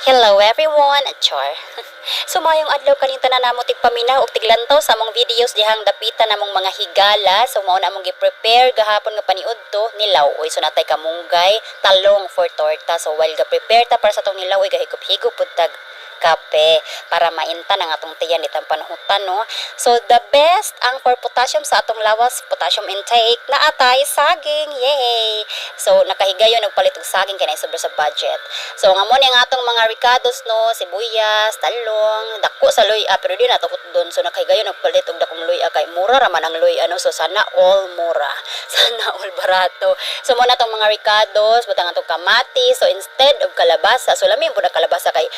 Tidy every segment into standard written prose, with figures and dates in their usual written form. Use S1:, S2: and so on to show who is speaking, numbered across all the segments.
S1: Hello everyone, char. So maayong adlaw kaning tanan namo tigpaminaw ug tiglantaw sa among videos dihang dapita namong mga higala. So mao na among gi-prepare gahapon nga paniudto, nilaw-oy. So natay kamunggay, talong for torta. So while ga-prepare ta para sa atong nilaw-oy, gahigop-higop pud tag kape para mainta ang atong tiyan itang panuhutan, no. So the best ang for potassium sa atong lawas, potassium intake, naatay saging. Yay! So nakahigayon og palit og saging kay naay sobra sa budget. So nga mo ni ang atong mga ricados, no, sibuyas, talong, dako sa luya pero di na to doon. So nakahigayon og palit og dakong luya kay mura ra man ang luya, no. So sana all mura. Sana all barato. So mo na tong mga ricados, butang atong kamatis. So instead of kalabasa, so lami pud ang kalabasa kay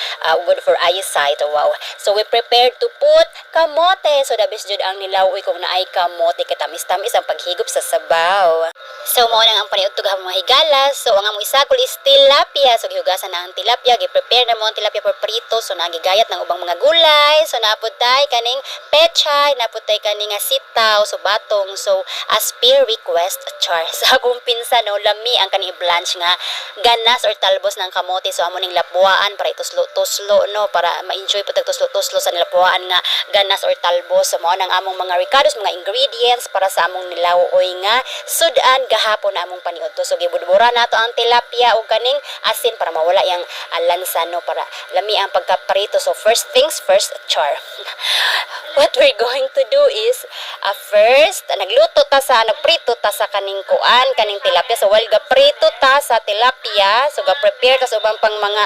S1: good for eyesight. Wow. So we prepared to put kamote. So the best jud ang nilaw-oy kung naay kamote kay tamis-tamis ang paghigop sa sabaw. So mao nang ang paniudto gahapon, mga higala. So ang among isagol is tilapia. So gihugasan na ang tilapia, gi-prepare na mo ang tilapia for prito. So nagigayat ng ubang mga gulay. So napud tay kaning pechay, napud tay kaning nga sitaw, so batong. So as per request, char, sa akong pinsan, no, lami ang kaning blanch nga ganas or talbos ng kamote. So amo ning lapuaan para ituslo-tuslo, no, para ma-enjoy pud tuslo-tuslo sa nilapuaan nga ganas or talbos. So mao nang among mga ricados, mga ingredients para sa among nilaw-oy nga sudan gahapon na among paniudto. So gibudbura nato ang tilapia og kaning asin para mawala yang lansa, no, para lami ang pagkaprito. So first things first, char. What we're going to do is first nagluto ta sa nagprito ta sa kaning kuan, kaning tilapia. So while gaprito ta sa tilapia, so ga-prepare ta sa ubang pang mga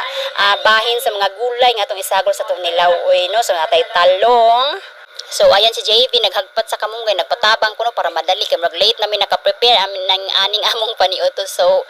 S1: bahin sa mga gulay nga atong isagol sa atong nilaw-oy, no. So natay talong. So ayan si JV naghagpat sa kamunggay, nagpatabang kuno para madali kay murag late namin naka-prepare amin ng aning among paniudto. So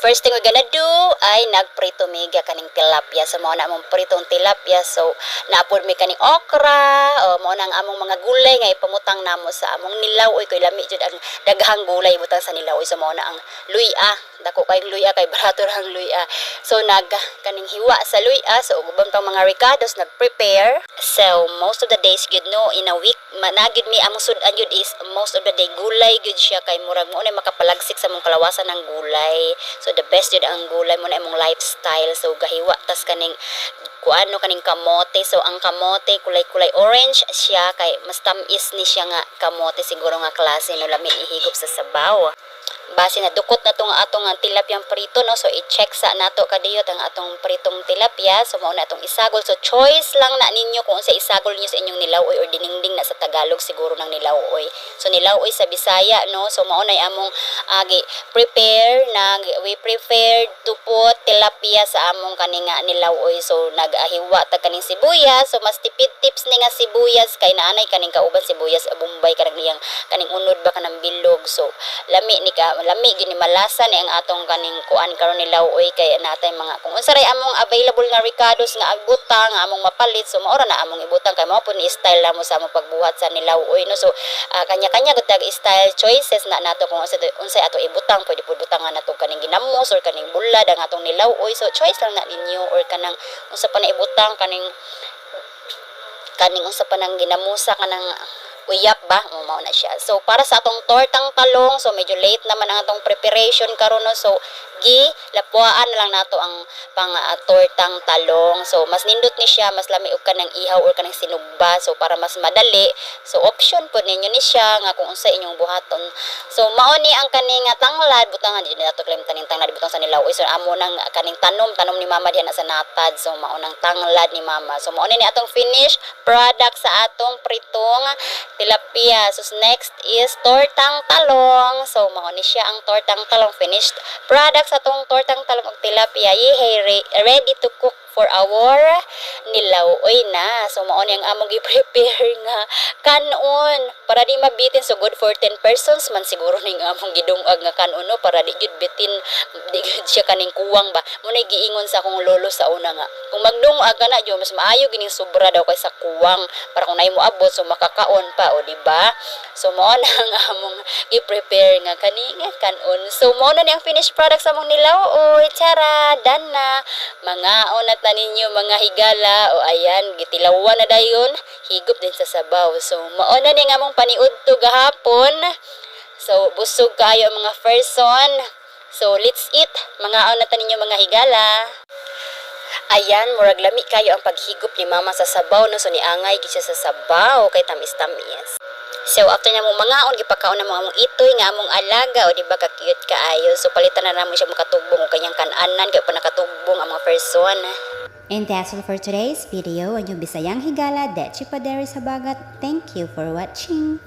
S1: first thing we gonna do ay nagprito mi ga kaning tilapia. So mao na among pritong tilapia. So naapod mi kaning okra, o mao na ang among mga gulay nga ipamutang namo sa among nilaw-oy kay lami jud ang daghang gulay butang sa nilaw-oy. So mao na ang luya, dako kayong luya kay barato ra ang luya. So nag kaning hiwa sa luya, so uban pang mga ricados nag-prepare. So most of the days gyud, no, in a week managid mi among sudan gyud is most of the day gulay gyud siya kay murag mo na makapalagsik sa among kalawasan ng gulay. So the best jud ang gulay mo na imong lifestyle. So gahiwa tas kaning kuan, no, kaning kamote. So ang kamote kulay-kulay orange siya kay mas tamis ni siya nga kamote siguro nga klase, no, lami ihigop sa sabaw. Base na dukot na tong atong ang tilapiyang prito, no. So i-check sa nato kadiyot ang atong pritong tilapia. So mao na atong isagol. So choice lang na ninyo kung unsa isagol niyo sa inyong nilaw-oy or diningding na sa Tagalog siguro ng nilaw-oy. So nilaw-oy sa Bisaya, no. So mao na among gi prepare na we prepared to put tilapia sa among kaning nga nilaw-oy. So nagahiwa ta kaning sibuyas. So mas tipid tips ni nga sibuyas kay naanay kaning kauban sibuyas bombay kanang niyang kaning unod ba, kanang bilog. So lami ni ka, lami gini, malasa ni ang atong kaning kuan karon nilaw-oy kay natay mga kung unsa ray among available nga ricados nga ibutang nga among mapalit. So mao ra na among ibutang kay mao pud ni style na mo sa among pagbuhat sa nilaw-oy, no. So kanya-kanya gud tag style choices na nato kung unsay ato ibutang. Pwede pud butangan nato kaning ginamos or kaning bulad ang atong nilaw-oy. So choice lang na ninyo or kanang unsa pa na ibutang, kaning unsa pa nang ginamusa, kanang uyap ba o, mao na siya. So para sa atong tortang talong, so medyo late naman ang atong preparation karon, no. So gi lapuaan na lang nato ang pang tortang talong. So mas nindot ni siya, mas lami og kanang ihaw or kanang sinugba. So para mas madali, so option pod ninyo ni siya nga kung unsa inyong buhaton. So mao ni ang kaning nga tanglad, butangan di nato claim taning tanglad butang sa nilaw. So amo nang kaning tanom tanom ni mama diha na sa natad. So mao nang tanglad ni mama. So mao ni atong finish product sa atong pritong tilapia. So next is tortang talong. So mao ni siya ang tortang talong, finished product sa atong tortang talong ug tilapia. Yehey, ready to cook for our nilaw-oy na. So mao ni ang among gi-prepare nga kanon para di mabitin. So good for 10 persons man siguro ning among gidungag nga kanon, no, para di jud bitin, di jud siya kaning kuwang ba. Mo na giingon sa akong lolo sa una nga kung magdungag ka na jud, mas maayo gining sobra daw kaysa kuwang para kung naay moabot, so makakaon pa o, di ba? So mao na ang among gi-prepare nga kani nga kanon. So mao na ni ang finished product sa among nilaw-oy. Tara, done na. Mangaon na ta ninyo, mga higala. O ayan, gitilawan na dayon, higop din sa sabaw. So mao na ni ang among paniudto gahapon. So busog kaayo ang mga person. So let's eat. Mangaon na ta ninyo, mga higala. Ayan, murag lami kayo ang paghigop ni Mama sa sabaw, no? So niangay gid siya sa sabaw kay tamis-tamis. So after na mong mangaon, gipakaon na mo among itoy nga among alaga, o di ba ka cute kaayo? So palitan na namo siya makatugbong og kanyang kananan kay pa nakatugbong ang mga person.
S2: And that's all for today's video. Ang inyong Bisayang Higala, Dechi Padere sa Bagat. Thank you for watching.